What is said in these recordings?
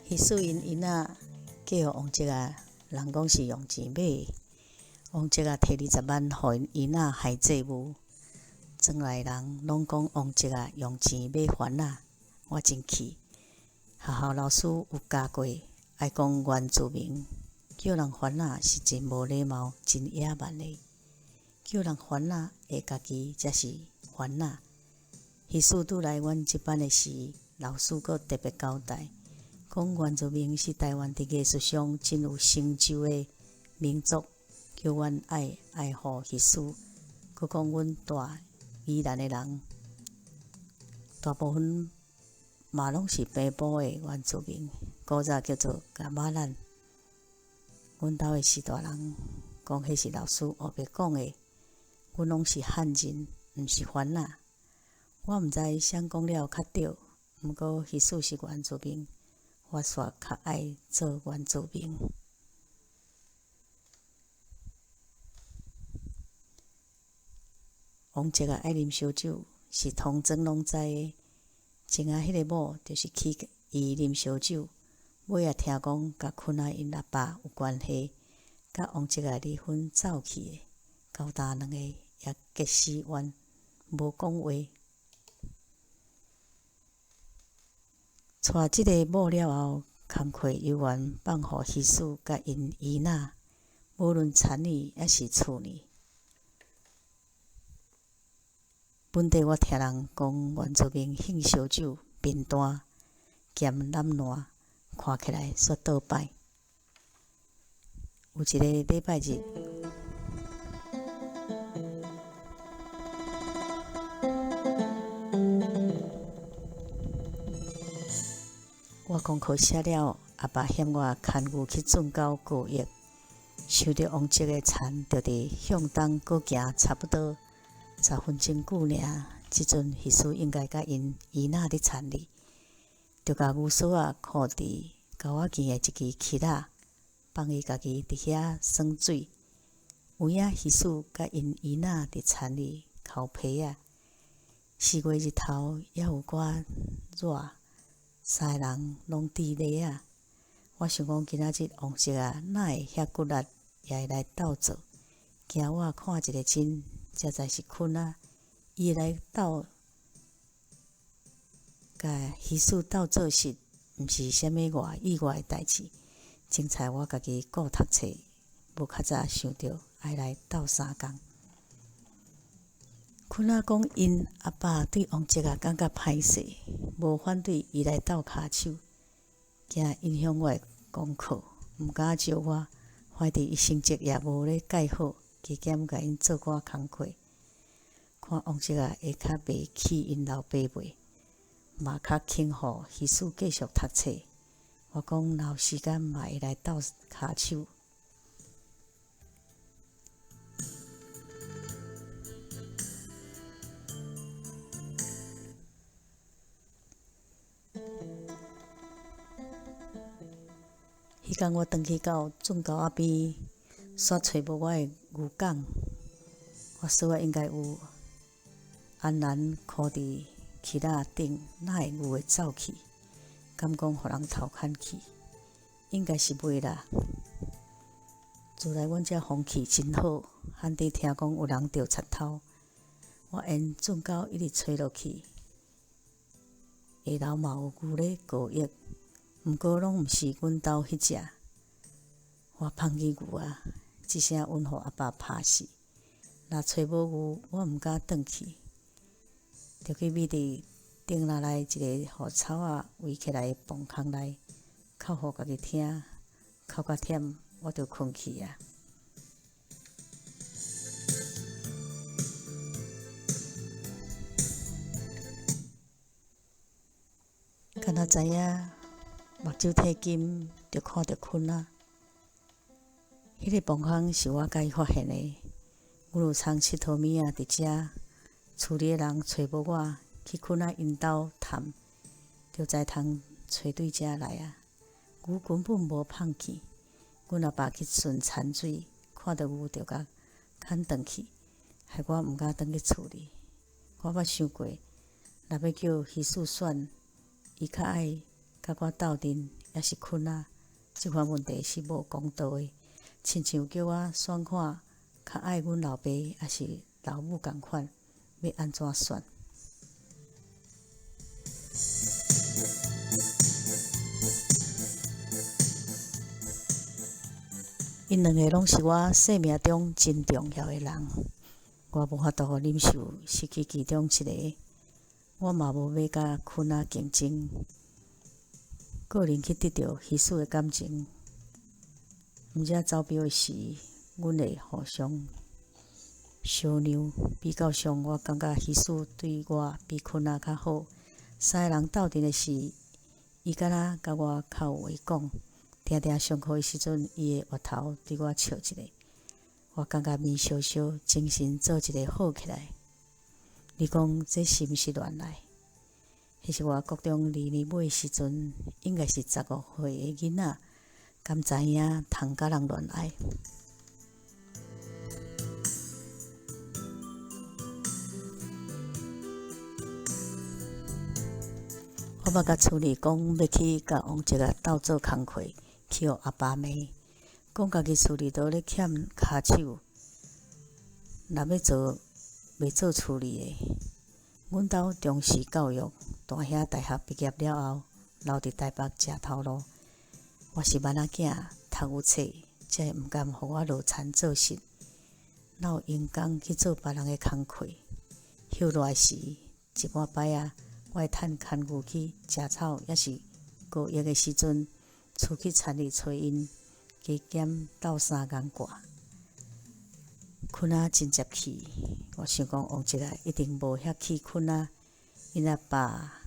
彼事𪜶囡仔嫁予王叔仔，人講是用錢買的。王叔仔提20萬予𪜶囡仔害債務，莊內人攏講王叔仔用錢買番仔，我真氣。學校老師有教過，愛講原住民，叫人番仔是真無禮貌、真野蠻的。叫人番仔的家己才是番仔。彼事拄來阮這班的時，老師閣特別交代，講原住民是台灣佇藝術上真有成就的民族，叫阮愛愛護彼事。閣講阮大宜蘭的人，大部分嘛攏是平埔的原住民，古早叫做噶瑪蘭。阮兜的序大人講，彼是老師烏白講的，阮攏是漢人，毋是番仔。我毋知啥講了較對，毋過彼事是原住民，我煞較愛做原住民。王叔仔愛啉燒酒，是通莊攏知的。前仔彼个某就是去伊啉燒酒，尾仔聽講佮坤仔𪜶阿爸有關係，佮王叔仔離婚走去的，交代兩个也結死怨，無講話。娶這个某了後，工課猶原放予彼事佮𪜶姨仔，無論田裡抑是厝裡。本底我聽人講，原住民興燒酒，面大兼懶懶，看起來煞倒歹。有一个禮拜日，我功課寫了，阿爸嫌我牽牛去圳溝過役，想著王叔的田就佇向東閣行差不多10分鐘久爾，這陣彼事應該佮𪜶姨仔佇田裡，就共牛索仔箍佇溝仔墘的一支樯仔，放伊家己佇遐耍水。有影彼事佮𪜶姨仔佇田裡剾皮仔。4月日頭猶有寡熱，三个人攏佇犁仔。我想講今仔日王叔仔哪會遐骨力，也會來鬥做？驚我看一个真，才知是坤仔，伊會來鬥，共彼事鬥做實，毋是啥物外意外的代誌。精彩我家己顧讀冊，無較早想著愛來鬥相共。坤仔講，𪜶阿爸對王叔仔感覺歹勢，無反對伊來鬥跤手，驚影響我的功課，毋敢招我。反正伊成績也無咧蓋好，加減共𪜶做寡工課。看王叔仔會較袂氣𪜶老爸袂，嘛較肯予彼事繼續讀冊。我講若有時間嘛會來鬥跤手。彼工我轉去到圳溝仔邊，煞揣無我的牛犅。我索仔應該有安然箍佇樯仔頂，哪會牛會走去？敢講予人偷牽去？應該是袂啦。自來阮遮風氣真好，罕得聽講有人著賊偷。我沿圳溝一直揣落去，下樓嘛有牛咧過役，毋過攏毋是阮兜彼隻。我放棄牛仔，這聲阮予阿爸拍死。若揣無牛，我毋敢轉去，就去覕佇頂樓內一個予草仔圍起來的棚空內，哭予家己聽，哭甲忝，我就睏去啊。敢若知影，目睭褪金，就看著坤仔。彼个棚空是我共伊發現的。阮有藏𨑨迌物仔佇遮，厝裡的人揣無我，去坤仔𪜶兜探，就知通揣對遮來啊。牛根本無放去，阮阿爸去巡田水，看著牛就共牽轉去，害我毋敢轉去厝裡。我捌想過，若欲叫彼事選，伊較愛佮我鬥陣，抑是坤仔？這款問題是無公道的，親像叫我選看較愛阮老爸抑是老母仝款，欲按怎選？𪜶兩個攏是我生命中真重要的人，我無法度忍受失去其中一个，我嘛無欲佮坤仔競爭，個人去得著彼此的感情。毋知走標的時，阮會互相相讓。比較上，我感覺彼此對我比坤仔較好。三个人鬥陣的時，伊敢若佮我較有話講。定定上課的時陣，伊會回頭對我笑一下，我感覺面燒燒，精神做一个好起來。你講這是毋是戀愛？彼是我國中二年尾的時陣，應該是15歲的囡仔，敢知影通佮人戀愛？我捌佮厝裡講欲去佮王叔仔鬥做工課，去予阿爸罵，講家己厝裡都咧欠跤手，若欲做袂做厝裡的。阮兜重視教育，大兄大學畢業了後，留佇台北食頭路。我是萬仔囝，讀有冊，才會毋甘予我落田做穡，哪有閒工去做別人的工課？歇熱時，一半擺仔，我會趁牽牛去食草，抑是高一的時陣，出去田裡揣𪜶，加減鬥相共掛。坤仔真接氣，我想講王叔仔一定無遐氣坤仔，𪜶阿爸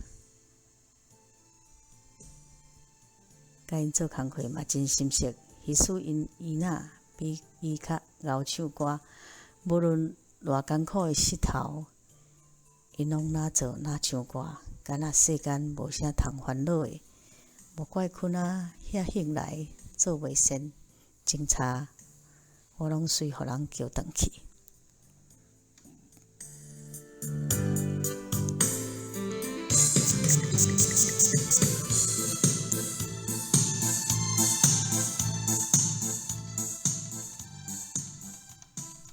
佮𪜶做工課嘛真心適，彼此𪜶姨仔比伊較𠢕唱歌，無論偌艱苦的穡頭，𪜶攏哪做哪唱歌，敢若世間無啥通煩惱的。無怪坤仔遐興來做袂善，斟茶我攏隨予人叫轉去。